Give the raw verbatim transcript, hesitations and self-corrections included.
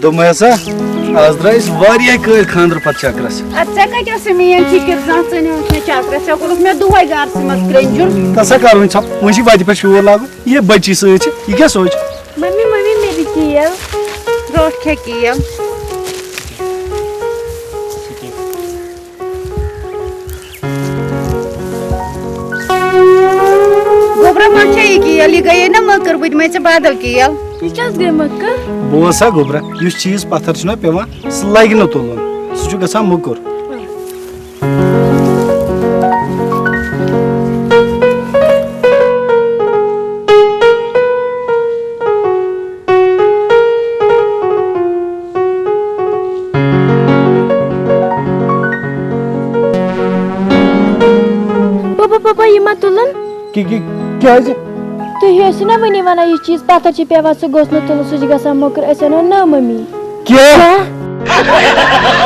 دوٚپمَے ہسا، آز درٛاے أسۍ واریاہ کٲلۍ خانٛدرٕ پتہٕ چکرس۔ اَدٕ ژےٚ کَتہِ ٲسٕے میٛٲنۍ فِکِر زانٛہہ؟ ژٕ نِوُکھ مےٚ چکرس، ژےٚ کوٚرُکھ مےٚ دۄہے گرسٕے منٛز کرٛنٛجُن۔ تَس ہا کَرُن ژھۄپ، وۄنۍ چھِ وَتہِ پٮ۪ٹھ شور لاگُن۔ یہِ بٔچی سۭتۍ چھِ، یہِ کیٛاہ سونٛچہِ؟ ممی، ممی، مےٚ دِ کیل، روٚٹ کھےٚ کیل۔ گوٚبرا، ما چھےٚ یہِ کیل؟ یہِ گٔیے نا مٔکٕر، بہٕ دِمے ژےٚ بدل کیل۔ یہِ کیٛازِ گٔے مٔکٕر؟ بوز سا گوٚبرا، یُس چیٖز پتھر چھُنہ پٮ۪وان، سُہ لگہِ نہٕ تُلُن، سُہ چھُ گژھان مٔکٕر۔ پاپا، پاپا، یہِ ما تُلُن؟ کہِ-، کہِ-، کیٛازِ؟ تُہۍ ٲسِو نا وٕنی وَنان، یہِ چیٖز پَتھر چھِ پٮ۪وان، سُہ گوٚژھ نہٕ تُلُن، سُہ چھُ گژھان موٚکُر، أسۍ اَنو نٔو مٔمی۔ کیٛاہ؟ کیٛاہ؟